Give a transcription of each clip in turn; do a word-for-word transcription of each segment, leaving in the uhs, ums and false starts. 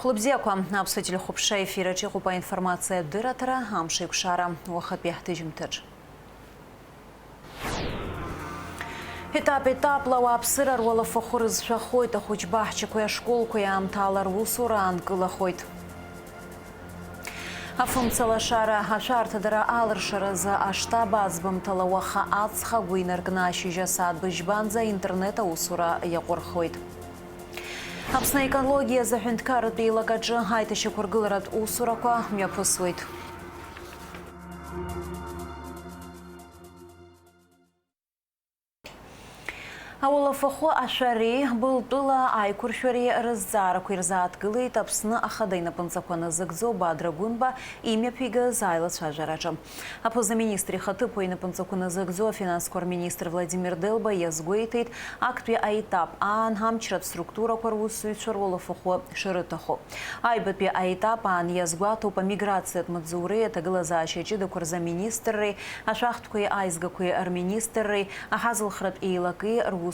Хәлыбзиақәа, аԥсуа телехәаԥшра ефираҿ иҟоуп аинформациатә дырраҭара, амш еиқәшара, уахатәи ҳҭыжьымҭаҿ. Етап-етапла ауааԥсыра руалафахәы рызшәахоит, ахәыҷбаҳчақәеи ашколқәеи аамҭала русура аанкылахоит. Афымца лашара, ашәарҭадара алыршаразы аштаб аӡбамҭала уаха аҵх агәы инаркны ашьыжь асааҭ быжьбанӡа аинтернет аусура иаҟәырхуеит. Аԥсны аекологиазы аҳәынҭқарратә еилакаҿы аиҭашьақәыргыларатә усурақәа мҩаԥысуеит. Ауалафахәы ашәареи былтәыла аиқәыршәареи рызҵаарақәа ирзааҭгылеит Аԥсны Ахада инапынҵақәа назыгӡо Бадра Гәынба имҩаԥигаз аилацәажәараҿы. Аԥыза-министр ихаҭыԥуаҩ инапынҵақәа назыгӡо афинансқәа рминистр Владимир Делба иазгәеиҭеит, актәи аетап аан амчратә структурақәа русзуҩцәа руалафахәы шырыҭаху. Аҩбатәи аетап аан иазгәаҭоуп амиграциатә маҵзуреи аҭагылазаашьа ҷыдақәа рзы аминистрреи, ашәахтәқәеи аизгақәеи рминистрреи, аҳазылхратә еилаки русзуҩцәа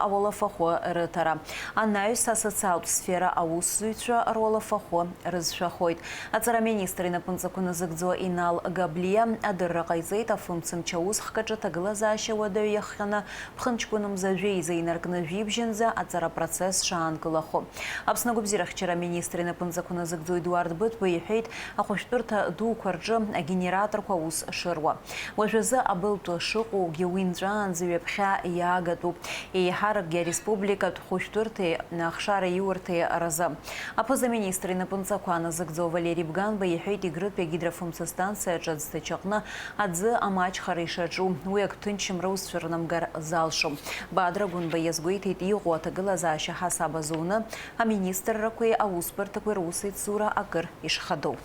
ауалафахәы рыҭара. Анаҩс асоциалтә сфера аусзуҩцәа руалафахәы рызшәахоит. Аҵараминистр инапынҵақәа назыгӡо Инал Габлиа адырра ҟаиҵеит, афымцамч аусхк аҿы аҭагылазаашьа уадаҩ иахҟьаны ԥхынҷкәын мза жәеиза инаркны жәибжьынӡа аҵара апроцесс шаанкылахо. Аԥсны агәабзиарахьчара аминистр инапынҵақәа назыгӡо Едуард Быҭәба иҳәеит, ахәышәтәырҭа дуқәа рҿы агенераторқәа аус шыруа. Уажәазы абылтәы шыҟоугьы уи нҵәаанӡа ҩаԥхьа иаагатәуп, еиҳаракгьы ареспубликатә хәышәтәырҭеи ахшара иурҭеи рзы. Аԥыза-министр инапынҵақәа назыгӡо Валери Бганба иҳәеит, Егрытәи агидрофымца станциаҿы аӡҭачаҟны аӡы амаҷхара ишаҿу, уи агәҭынчымра ус цәырнамгар залшом. Бадра Гәынба иазгәеиҭеит, иҟоу аҭагылазаашьа ҳасаб азуны аминистррақәеи аусбарҭақәеи русеицура акыр ишхадоу.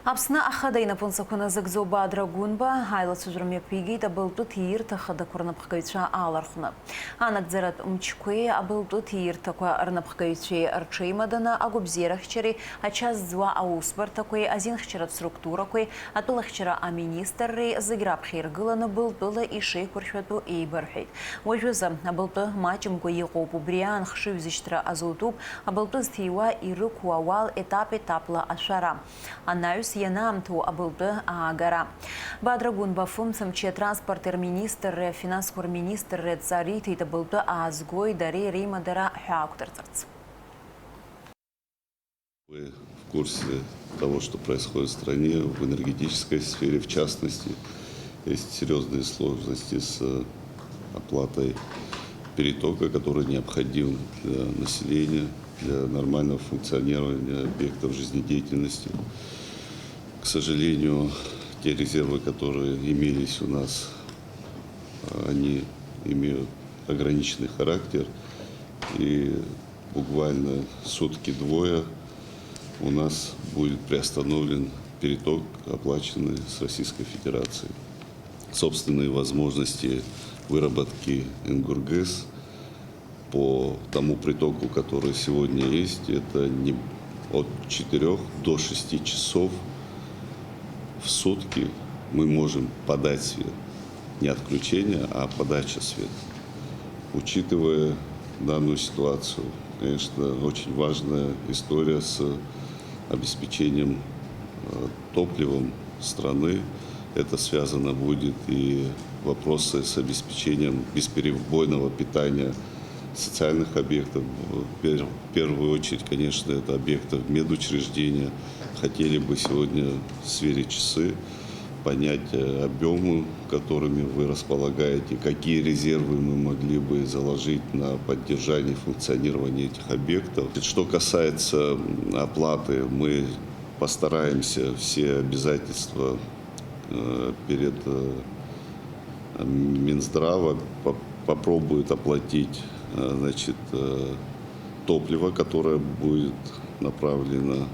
Аԥсны Ахада инапынҵақәа назыгӡо Бадра Гәынба аилацәажәара мҩаԥигеит абылтәы ҭиирҭа хадақәа рнапхгаҩцәа алархәны. Анагӡаратә мчқәеи абылтәы ҭиирҭақәа рнапхгаҩцәеи рҽеимаданы агәабзиарахьчареи ача зӡуа аусбарҭақәеи азинхьчаратә структурақәеи атәылахьчара аминистрреи зегь раԥхьа иргыланы былтәыла ишеиқәыршәатәу еибырҳәеит. Уажәазы абылтәы маҷымкәа иҟоуп, убри аан хшыҩзышьҭра азутәуп, абылтәы зҭиуа ирықәу ауал етап-етапла ашәара. Анаҩс ианаамҭоу абылтәы аагара. Бадра Гәынба афымцамчи атранспорти рминистрреи афинансқәа рминистрреи адҵа риҭеит абылтәы аазгои дареи реимадара ҳәаа ақәдырҵарц. Вы в курсе того, что происходит в стране, в энергетической сфере в частности. Есть серьёзные сложности с, э, оплатой перетока, который необходим для населения, для нормального функционирования объектов жизнедеятельности. К сожалению, те резервы, которые имелись у нас, э, они имеют ограниченный характер, и буквально сутки-двое у нас будет приостановлен переток, оплаченный с Российской Федерацией. Собственные возможности выработки НГУРГС по тому притоку, который сегодня есть, это не от четырёх до шести часов в сутки мы можем подать свет. Не отключение, а подача света. Учитывая данную ситуацию, конечно, очень важная история с обеспечением, э, топливом страны. Это связано будет и вопросы с обеспечением бесперебойного питания социальных объектов, в пер-, в первую очередь, конечно, это объекты медучреждения. Хотели бы сегодня сверить часы, понять, э, объёмы, которыми вы располагаете, какие резервы мы могли бы заложить на поддержание и функционирование этих объектов. Что касается, м, оплаты, мы постараемся все обязательства, э, перед, э, Минздрава по-, попробует оплатить, э, значит, э, топливо, которое будет направлено.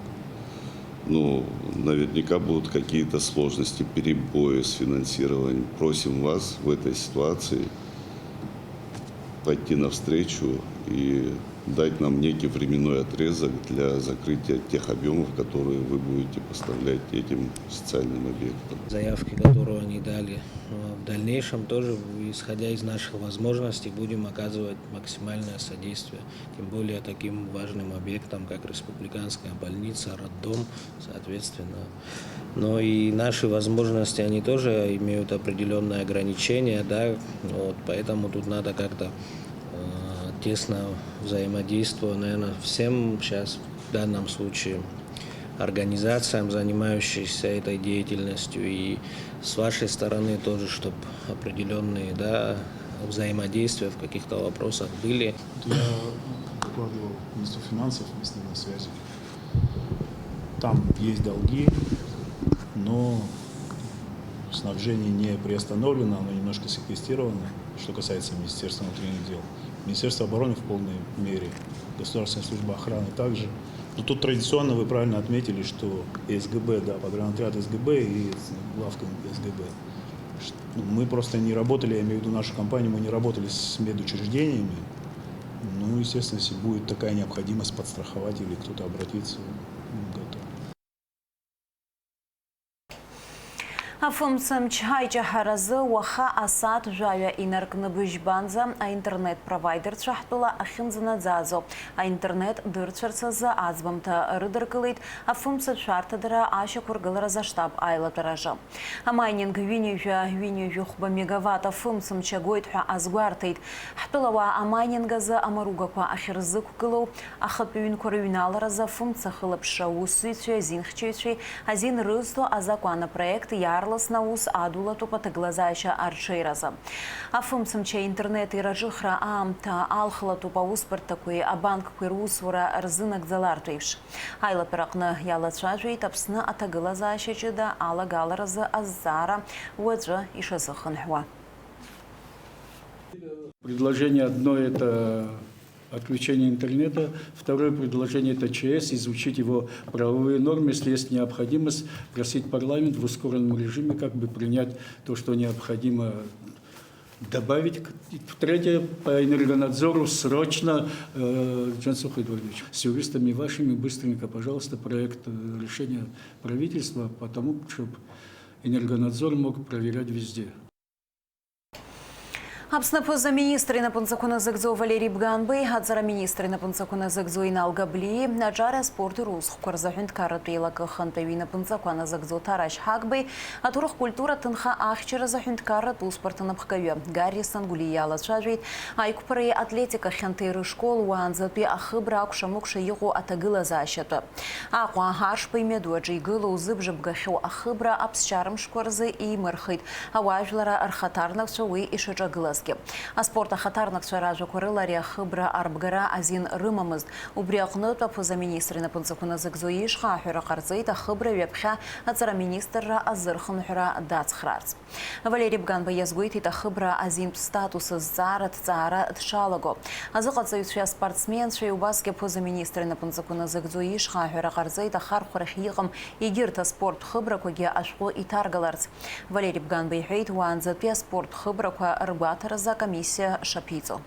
Ну, наверняка будут какие-то сложности, перебои с финансированием. Просим вас в этой ситуации Пойти навстречу и дать нам некий временной отрезок для закрытия тех объемов, которые вы будете поставлять этим социальным объектам. Заявки, которую они дали, э, в дальнейшем тоже, исходя из наших возможностей, будем оказывать максимальное содействие, тем более таким важным объектам, как республиканская больница, роддом, соответственно. Но и наши возможности, они тоже имеют определённые ограничения, да, вот, поэтому тут надо как-то, э, тесно взаимодействовать, наверное, всем сейчас в данном случае организациям, занимающимся этой деятельностью, и с вашей стороны тоже, чтоб определённые, да, взаимодействия в каких-то вопросах были. Вот я докладывал министру финансов, мы с ним на связи. Там есть долги, но снабжение не приостановлено, оно немножко секвестировано, что касается Министерства внутренних дел. Министерство обороны в полной мере, Государственная служба охраны также. Но тут традиционно вы правильно отметили, что СГБ, да, погранотряд СГБ и главка СГБ. Ш-, ну, мы просто не работали, я имею в виду нашу компанию, мы не работали с медучреждениями. Ну, естественно, если будет такая необходимость подстраховать или кто-то обратится, мы готовы. Афымцамч аиҷаҳаразы уаха асааҭ жәаҩа инаркны быжьбанӡа аинтернет-провайдерцәа ҳтәыла ахьынӡанаӡаӡо аинтернет дырцәарц азы аӡбамҭа рыдыркылеит афымцамч шәарҭадара ашьақәыргыларазы аштаб аилатәараҿы. Амайнинг ҩынҩажәа, ҩынҩажәи хәба мегаватт афымцамч агоит ҳәа азгәарҭеит. Ҳтәылауаа амайнинг азы амаругақәа ахьырзықәгылоу, ахатә ҩынқәа рыҩналаразы афымца ахылаԥшра аусзуҩцәеи азинхьчаҩцәеи азин рызҭо азакәан апроект иаарласны аус адулатәуп аҭагылазаашьа арҽеиразы. Афымцамч аинтернет ираҿыхра аамҭа алхлатәуп аусбарҭақәеи абанкқәеи русура рзынагӡалартә еиԥш. Аилатәара аҟны иалацәажәеит Аԥсны аҭагылазаашьа ҷыда алагаларазы азҵаара уаҵәы ишазыхынҳәуа. Предложение одно — это отключение интернета, второе предложение — это ЧС, изучить его правовые нормы, если есть необходимость, просить парламент в ускоренном режиме как бы принять то, что необходимо добавить. Третье, по Энергонадзору срочно, э, Джансух Эдуардович, с юристами вашими быстренько, пожалуйста, проект, э, решения правительства, потому чтобы Энергонадзор мог проверять везде. Аԥсны аԥыза-министр инапынҵақәа назыгӡо Валери Бганбеи, аҵара министр инапынҵақәа назыгӡо Инал Габлии, аҿари аспорти русхқәа рзы аҳәынҭқарратә еилакы ахантәаҩы инапынҵақәа назыгӡо Ҭарашь Ҳагбеи, аҭоурых-культура аҭынха ахьчаразы аҳәынҭқарратә усбарҭа напхгаҩы Гарри Сангәлиа иалацәажәеит аиқәԥареи атлетика хьанҭеи рышкол уаанӡатәи ахыбра акәша-мыкәша иҟоу аҭагылазаашьатәы. Аҟәа Ашба имҩаду аҿы игылоу зыбжа бгахьоу ахыбра аԥсшьара мшқәа рзы еимырхеит ауаажәларра рхаҭарнакцәа уи ишаҿагылазгьы. Аспорт ахаҭарнакцәа ражәақәа рыла ари ахыбра арбгара азин рымамызт. Убри аҟнытә аԥыза-министр инапынҵақәа назыгӡо ишҟа аҳәара ҟарҵеит ахыбра ҩаԥхьа аҵара министрра азырхынҳәра дацхраарц. Валери Бганба иазгәеиҭеит ахыбра азинтә статус азҵаара аҭҵаара дшалаго. Азыҟаҵаҩцәеи аспортсменцәеи убасгьы аԥыза-министр инапынҵақәа назыгӡо ишҟа аҳәара ҟарҵеит ахархәарахь иҟам егьырҭ аспорттә хыбрақәагьы ашәҟәы иҭаргаларц. Валери Бганба иҳәеит уаанӡатәи аспорттә хыбрақәа ргәаҭаразы акомиссиа шаԥиҵо.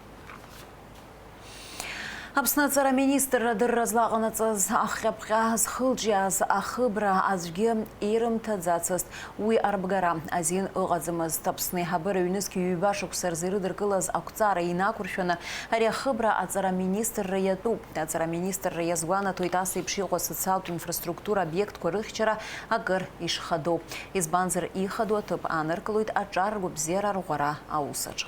Аԥсны аҵара аминистрра адырра злаҟанаҵаз ахҟьаԥҟьа зхылҿиааз ахыбра аӡәгьы ирымҭаӡацызт. Уи арбгара азин ыҟаӡамызт. Аԥсны аиҳабыра ҩнызқь ҩба шықәса рзы ирыдыркылаз ақәҵара инақәыршәаны ари ахыбра аҵара аминистрра иатәуп. Аҵара аминистрра иазгәанаҭоит ас еиԥш иҟоу асоциалтә инфраструктура обиектқәа рыхьчара акыр ишхадоу. Избанзар, ихадоу аҭыԥ ааныркылоит аҿар ргәабзиара арӷәӷәара аус аҿы.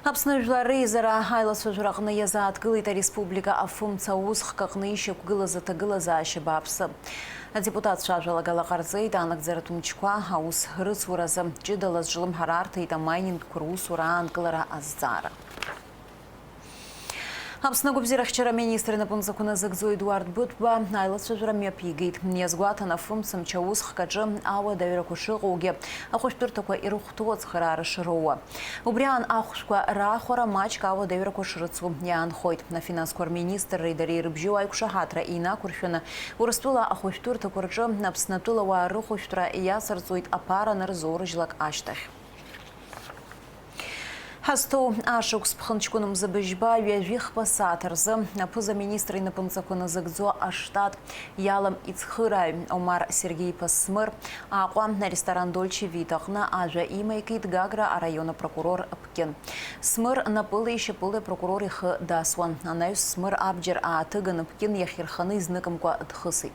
Аԥсны Жәлар Реизара аилацәажәара аҟны иазааҭгылеит ареспублика афымца аусхк аҟны ишьақәгылаз аҭагылазаашьа бааԥсы. Адепутатцәа ажәалагала ҟарҵеит анагӡаратә мчқәа аус рыцуразы. Ҷыдала зҿлымҳара арҭеит амайнингқәа русура аанкылара азҵаара. Аԥсны агәабзиарахьчара аминистр инапынҵақәа назыгӡо Едуард Быҭәба аилацәажәара мҩаԥигеит. Иазгәаҭан, афымцамч аусхк аҿы ауадаҩрақәа шыҟоугьы, ахәышәтәырҭақәа ирыхәҭоу ацхыраара шроуа. Убри аан ахәшәқәа раахәара маҷк ауадаҩрақәа шрыцу иаанхоит. Афинансқәа рминистрреи дареи рыбжьоу аиқәшаҳаҭра инақәыршәаны, Урыстәыла ахәышәтәырҭақәа рҿы Аԥснатәыла ауаа рыхәышәтәра иацырҵоит аԥара анырзоурыжьлак ашьҭахь. Ҳазҭоу ашықәс ԥхынҷкәын мза быжьба ҩажәихԥа сааҭ рзы аԥыза-министр инапынҵақәа назыгӡо аштат иалам ицхырааҩ Омар Сергеи-иԥа Смыр Аҟәа аресторан Дольче Вита аҟны ажәа имаикит Гагра араион апрокурор Ԥкьын. Смыр напылеи шьапылеи апрокурор ихы дасуан. Анаҩс Смыр абџьар ааҭыганы Ԥкьын иахьирханы изныкымкәа дхысит.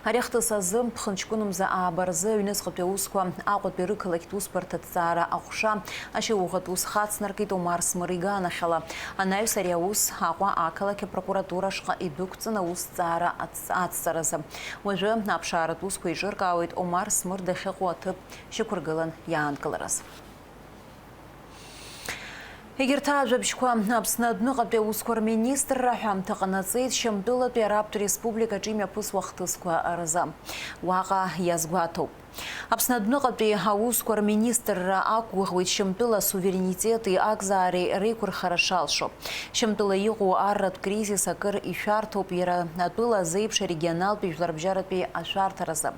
Ари ахҭыс азы, ԥхынҷкәынымза ааба рзы аҩныҵҟатәи аусқәа Аҟәатәи рықалақьтә усбарҭа аҭҵаара аҟәша ашьауӷатә ус хацнаркит Омар Смыр иганахьала. Анаҩс ари аус Аҟәа ақалақь апрокуратура ашҟа идәықәҵан аусҭҵаара ац-, ацҵаразы. Уажәы аԥшааратә усқәа еиҿыркаауеит Омар Смыр дахьыҟоу аҭыԥ шьақәыргылан иаанкылараз. Егьырҭ ажәабжьқәа Аԥсны адәныҟатәи аусқәа рминистрра аҳәамҭа ҟанаҵеит Шьамтәылатәи Арабтә Республикаҿы имҩаԥысуа ахҭысқәа рзы. Уаҟа иазгәаҭоуп. Аԥсны адәныҟатәи аусқәа рминистрра ақәгәыӷуеит Шьамтәыла асуверенитети акзаареи реиқәырхара шалшо. Шьамтәыла иҟоу арратә кризис акыр ишәарҭоуп иара атәыла азеиԥш арегионалтәи жәларбжьаратәи ашәарҭаразы.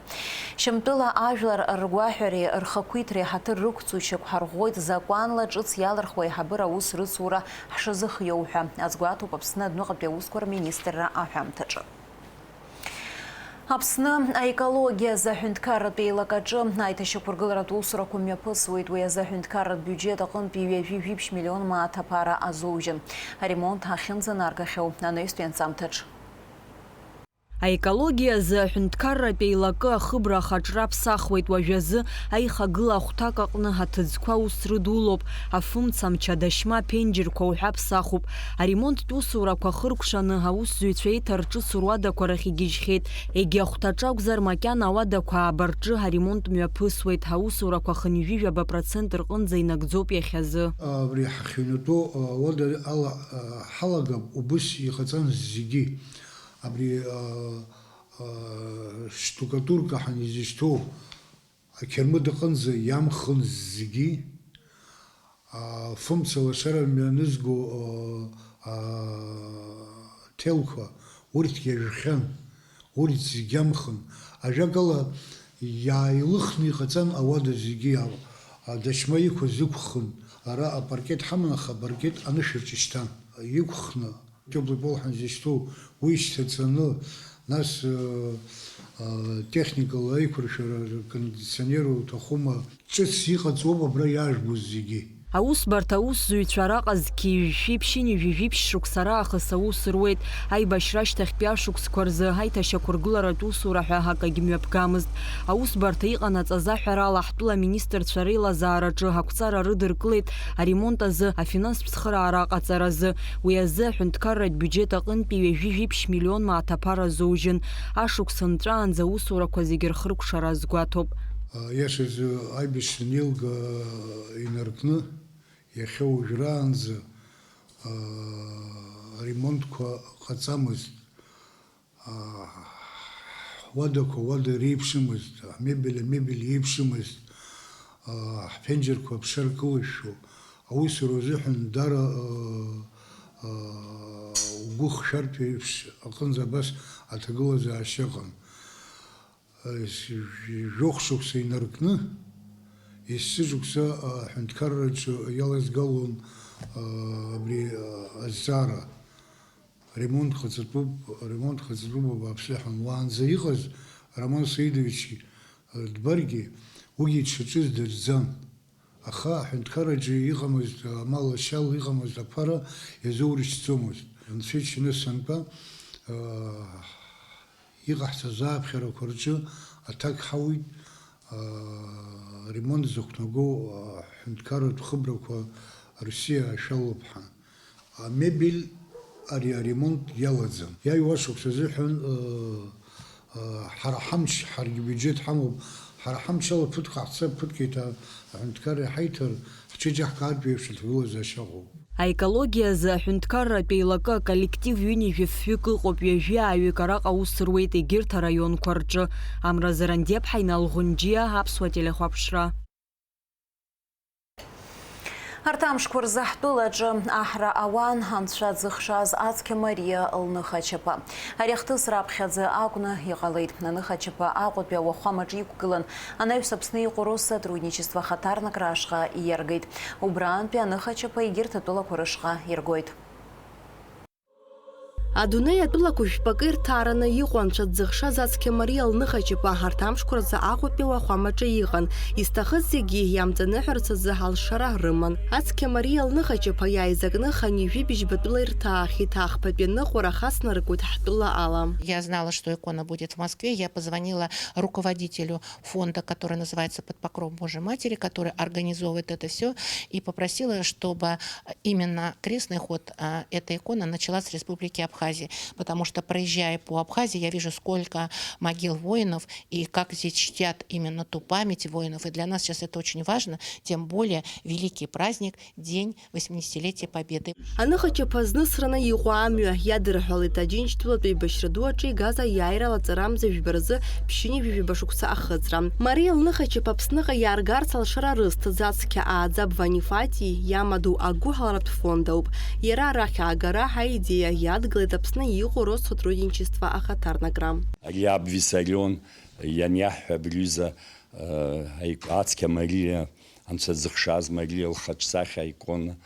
Шьамтәыла ажәлар ргәаҳәареи рхақәиҭреи ҳаҭыр рықәҵоу шьақәҳарӷәӷәоит закәанла ҿыц иалырхуа аиҳабыра аус рыцура ҳшазыхиоу ҳәа азгәаҭоуп Аԥсны адәныҟатәи аусқәа рминистрра аҳәамҭаҿы. Аԥсны аекологиа азы аҳәынҭқарратә еилакаҿы аиҭашьақәыргыларатә усурақәа мҩаԥысуеит. Уи азы аҳәынҭқарратә биуџьет аҟынтәи ҩажәи жәиԥшь миллион мааҭ аԥара азоужьын, аремонт ахьынӡанаргахьоу анаҩстәи анҵамҭаҿ. Аекологиа азы аҳәынҭқарратә еилакы ахыбра ахаҿра ԥсахуеит. Уажәазы аихагыла ахәҭак аҟны аҭыӡқәа аус рыдулоуп, афымца, амчадашьма, аԥенџьырқәа уҳәа ԥсахуп. Аремонттә усурақәа хыркәшаны аусзуҩцәа еиҭарҿыцу руадақәа рахь игьежьхьеит. Егьи ахәҭаҿы акәзар, макьана ауадақәа ааба рҿы аремонт мҩаԥысуеит. Аусурақәа хынҩажәижәаба процент рҟынӡа инагӡоуп иахьазы. Абри ҳахьыҩнатәоу ауада ала ҳалагап, убыс иҟаҵан зегьы. Абри, а, а, штукатурка ҳәа изышьҭоу ақьырмыт аҟынӡа иамхын зегьы, а, фымца лашара мҩанызго, а, а, ҭелқәа, урҭ иажәхьан, урҭ зегьы амхын. Ажәакала, иааилыхны иҟаҵан ауада зегьы, а, адашьма иқәыз ықәхын, ара апаркет ҳаман, аха апаркет анышә аҿы ишьҭан. Иқәхны, Теплый пол ҳәа изышьҭоу, уи шьҭаҵаны, нас, э, э, техникала аиқәыршәара, кондиционер уҭахума, ҿыц иҟаҵоуп абра иаажәбоз зегьы. Аусбарҭа аусзуҩцәа араҟа зқьи жәшәи ԥшьынҩажәи жәиԥшь шықәса раахыс аус руеит. Аибашьра ашьҭахьтәи ашықәсқәа рзы аиҭашьақәыргыларатә усура ҳәа акагь мҩаԥгамызт. Аусбарҭа иҟанаҵаз аҳәарала, ҳтәыла аминистрцәа реилазаараҿы ақәҵара рыдыркылеит аремонт азы, афинанстә цхыраара аҟаҵаразы. Уи азы аҳәынҭқарратә биуџьет аҟынтәи ҩажәи жәиԥшь миллион мааҭ аԥара азоужьын. Ашықәс нҵәаанӡа аусурақәа зегьы рхыркәшара азгәаҭоуп. Иашазы, аибашьра анеилга инаркны, иахьа уажәраанӡа, аремонтқәа ҟаҵамызт. Ҳуадақәа уада реиԥшымызт, ҳмебель амебель еиԥшымызт, ҳԥенџьырқәа аԥша ркылышәшәо, аусура азыҳәан дара, угәы хшәартә еиԥш аҟынӡа абас аҭагылазаашьа ыҟан. Жәохә шықәса инаркны, есышықәса аҳәынҭқарраҿы иалазгалон абри азҵаара. Ремонт ҟаҵатәуп, ремонт ҟаҵатәуп, абааԥсы, иҳәон. Уаанӡа иҟаз Роман Саидович дбаргьы, уигьы дшаҿыз дырӡан. Аха аҳәынҭқарраҿы иҟамызт амал ашьал, иҟамызт аԥара, иазоурышьҭӡомызт. Анцәа иџьшьаны сантәа, аа, иҟаҳҵаз ааԥхьарақәа рҿы аҭак ҳауит, аа, ремонт зықәнагоу аҳәынҭқарратә хыбрақәа Россиа ашәалоуп ҳәа. Амебель ари аремонт иалаӡам. Иааиуа ашықәс азыҳәан, ыы, ыы, ҳара ҳамч, ҳаргьы биуџьет ҳамоуп, ҳара ҳамч ала ԥыҭк ҟаҳҵап, ԥыҭк еиҭа аҳәынҭқарра иҳаиҭар, ҳҽеиџьаҳкаартә еиԥш аҭагылазаашьа ыҟоуп. Аекологиа азы аҳәынҭқарратә еилакы аколлектив ҩынҩажәи фҩык ыҟоуп, ҩажәи ааҩык араҟа аус руеит егьырҭ араионқәа рҿы. Амра Зарандиаԥҳа, Инал Ӷәынџьиа, Аԥсуа телехәаԥшра. Арҭ амшқәа рзы ҳтәылаҿы аҳра ауан Анцәа дзыхшаз Ацқьа Мариа лныхачаԥа. Ари ахҭыс раԥхьаӡа акәны иҟалеит. Аныхачаԥа Аҟәатәи ауахәамаҿы иқәгылан, анаҩс Аԥсны иҟоу Россотрудничество ахаҭарнакра ашҟа ииаргеит. Убраантәи аныхачаԥа егьырҭ атәылақәа рышҟа иргоит. Адунеи атәылақәа жәпакы ирҭаараны иҟоу Анцәа дзыхшаз Ацқьа Мариа лныхачаԥа арҭ амшқәа рзы Аҟәатәи ауахәамаҿы иҟан. Изҭахыз зегьы иамҵаныҳәарц азы алшара рыман. Ацқьа Мариа лныхачаԥа иааизакны хынҩажәи быжьба тәыла ирҭаахьеит, ахԥатәи аныҟәара хацнаркуеит ҳтәыла ала. Я знала, что икона будет в Москве. Я позвонила руководителю фонда, который называется «Под покровом Божьей Матери», который организовывает это всё, и попросила, чтобы именно крестный ход, а, эта икона началась с Республики Абхазия, потому что, проезжая по Абхазии, я вижу, сколько могил воинов и как здесь чтят именно ту память воинов. И для нас сейчас это очень важно, тем более великий праздник, День восьмидесятилетия Победы. Аныхачаԥа знысраны иҟоу амҩа иадырҳәалеит Аџьынџьтәылатә еибашьра ду аҿы игаз аиааира лаҵарамза жәба рзы ԥшьынҩажәи жәаба шықәса ахыҵра. Мариа лныхачаԥа Аԥсныҟа иааргарц алшара рызҭаз Ацқьа ааӡаб Ванифати иамадоу агәыҳаларатә фонд ауп. Иара арахь аагара аидеиа иадгылеит Аԥсны иҟоу Россотрудничество ахаҭарнакра. Ари аб Виссарион ианиаҳҳәа абри ҩыза, э, аик-, Ацқьа Мариа, Анцәа дзыхшаз Мариа лхаҿсахьа аикона,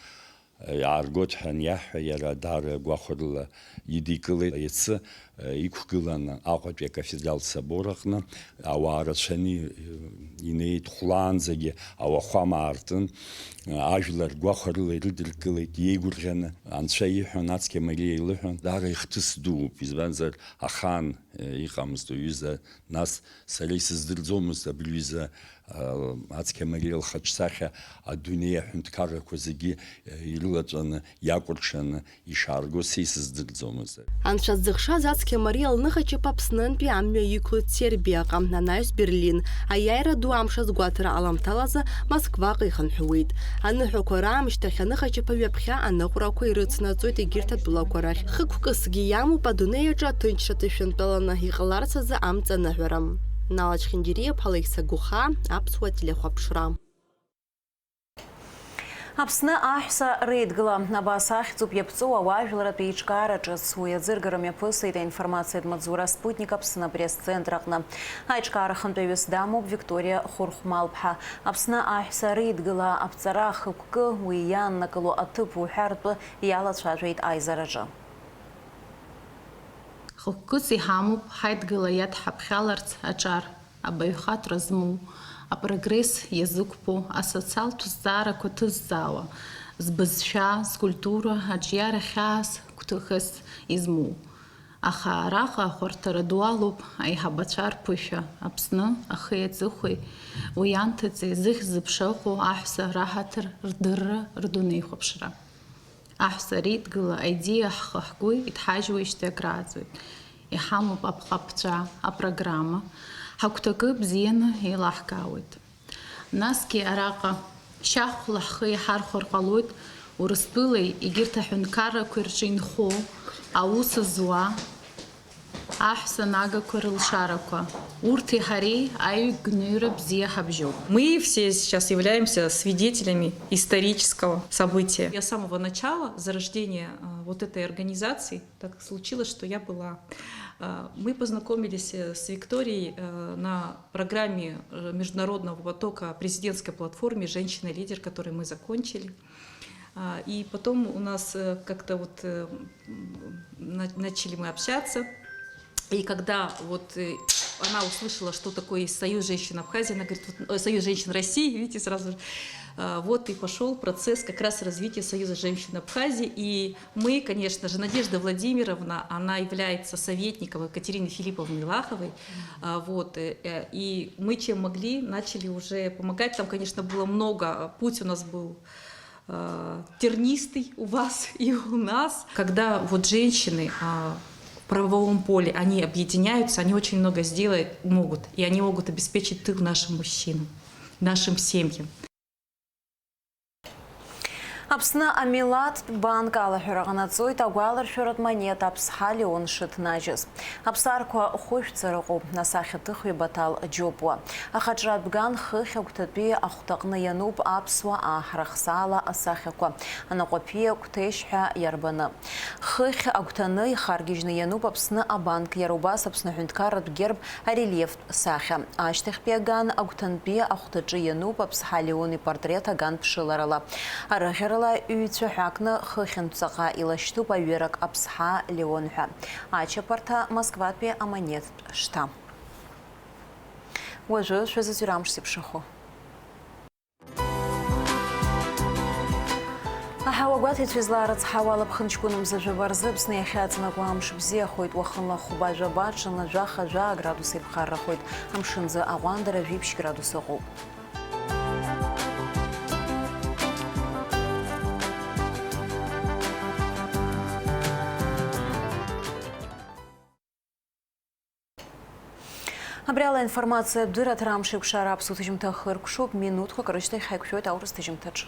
э, иааргоит ҳәа аниаҳҳәа, иара даара гәахәарыла идикылеит. Иацы, э, иқәгыланы Аҟәатәи акафедралтә собор аҟны ауаа рацәаны, э, инеит, хәлаанӡагьы ауахәама аартын, э, ажәлар гәахәарыла ирыдыркылеит, иеигәырӷьаны. Анцәа иҳәон, Ацқьа Мариа илыҳәон, даара ихҭыс дууп, избанзар, ахаан, э, иҟамызт уҩыза, нас сара исыздырӡомызт абри ҩыза, э, Ацқьа Мариа лхаҿсахьа адунеи аҳәынҭқаррақәа зегьы, э, ирылаҵәаны, иакәыршаны ишаарго са исыздырӡомызт. Анцәа дзыхшаз Ацқьа Мариа лныхачаԥа Аԥснынтәи амҩа иқәлеит Сербиаҟа, анаҩс Берлин. Аиааира ду амш азгәаҭара аламҭалазы Москваҟа ихынҳәуеит. Аныҳәақәа раамышьҭахь аныхачаԥа ҩаԥхьа аныҟәрақәа ирыцнаҵоит егьырҭ атәылақәа рахь. Хықәкысгьы иамоуп адунеи аҿы аҭынчра ҭышәынтәаланы иҟаларц азы амҵаныҳәара. Нала Чхиндириа-ԥҳа Леиса Гәыхаа, Аԥсуа телехәаԥшра. Аԥсны аҳәса реидгыла, абас ахьӡуп иаԥҵоу ауаажәларратә еиҿкаара ҿыц. Уи аӡыргара мҩаԥысит аинформациатә маҵзура Спутник Аԥсны апресс-центр аҟны. Аиҿкаара хантәаҩыс дамоуп Викториа Хәырхәмалԥҳа. Аԥсны аҳәса реидгыла аԥҵара ахықәкы, уи иааннакыло аҭыԥ уҳәа ртәы иалацәажәеит аизараҿы. Хықәкыс иҳамоуп ҳаидгыла иадҳаԥхьаларц аҿар, абаҩхатәра змоу, апрогресс иазықәԥо, асоциалтә зҵаарақәа ҭызҵаауа, збызшәа, скультура, аҿиара хьаас, гәҭыхас измоу. Аха араҟа ахәарҭара ду алоуп аиҳабацәа рԥышәа, Аԥсны ахи аҵыхәеи, уи анҭыҵи, зыхьӡ-зыԥша ыҟоу аҳәса раҳаҭыр рдырра, рдунеихәаԥшра. Аҳәса реидгыла аидеиа ҳхы-ҳгәы иҭҳажьуеижьҭеи акрааҵуеит. Иҳамоуп аԥҟаԥҵәа, апрограмма, ҳагәҭакы бзианы еилаҳкаауеит. Насгьы араҟа шьахәла ҳхы иҳархәар ҟалоит Урыстәылеи егьырҭ аҳәынҭқаррақәеи рҿы инхо, аус зуа, аҳәса нагақәа рылшарақәа, урҭи ҳареи аҩ-гәныҩра бзиа ҳабжьоуп. Мы все сейчас являемся свидетелями исторического события. Я с самого начала зарождения, а, вот этой организации, так случилось, что я была. А, мы познакомились, э, с Викторией, э, на программе, э, международного потока президентской платформе «Женщина-лидер», который мы закончили. А, и потом у нас, э, как-то вот, э, м, на-, начали мы общаться. И когда вот, э, она услышала, что такое есть Союз женщин Абхазии, она говорит, вот, э, Союз женщин России, видите, сразу же. А, вот и пошёл процесс как раз развития Союза женщин Абхазии. И мы, конечно же, Надежда Владимировна, она является советником Екатерины Филипповны Лаховой. А, вот, э, э, и мы чем могли, начали уже помогать. Там, конечно, было много, а, путь у нас был э, тернистый у вас и у нас. Когда вот женщины, а, в правовом поле, они объединяются, они очень много сделать могут, и они могут обеспечить тыл нашим мужчинам, нашим семьям. Аԥсны амилаҭтә банк алаҳәара ҟанаҵоит агәаларшәаратә монета аԥсҳа леон шыҭнажьыз. Аԥсарқәа хәышәҵара ыҟоуп, асахьаҭыхҩы Баҭал Џьопуа. Ахаҿратә ган хыхь агәҭатәи ахәҭаҟны иануп аԥсуа аҳра хсаала асахьақәа, анаҟәаԥиа Қәҭешь ҳәа иарбаны. Хыхь агәҭаны ихаргьежьны иануп Аԥсны абанк, иара убас Аԥсны аҳәынҭқарратә герб арельефтә сахьа. Ашьҭахьтәи аган агәҭантәи ахәҭаҿы иануп Аԥсҳа Леон ипортрет аган ԥшыларала. Арыӷьарала ҩ-цәаҳәакны хыхьынтә ҵаҟа илашьҭуп аҩырак Аԥсҳа Леон ҳәа. Ачаԥарҭа Москватәи амонеттә шҭа. Уажәы шәазыӡырҩ амш зеиԥшрахо. Аҳауа гәаҭеицәа излаарыцҳауа алаԥхынҷкәын мза жәаба рзы Аԥсны иахьаҵанакуа амш бзиахоит, уахынла хәба жәаба, ҽынла жәаха жәаа градус еиԥхаррахоит. Амшынӡы аҟәандара жәиԥшь градус ыҟоуп. Абри ала аинформациатә дырраҭара амш еиқәшара аԥсуа ҭыжьымҭа хыркәшоуп, минуҭқәак рышьҭахь ҳаиқәшәоит аурыс ҭыжьымҭаҿы.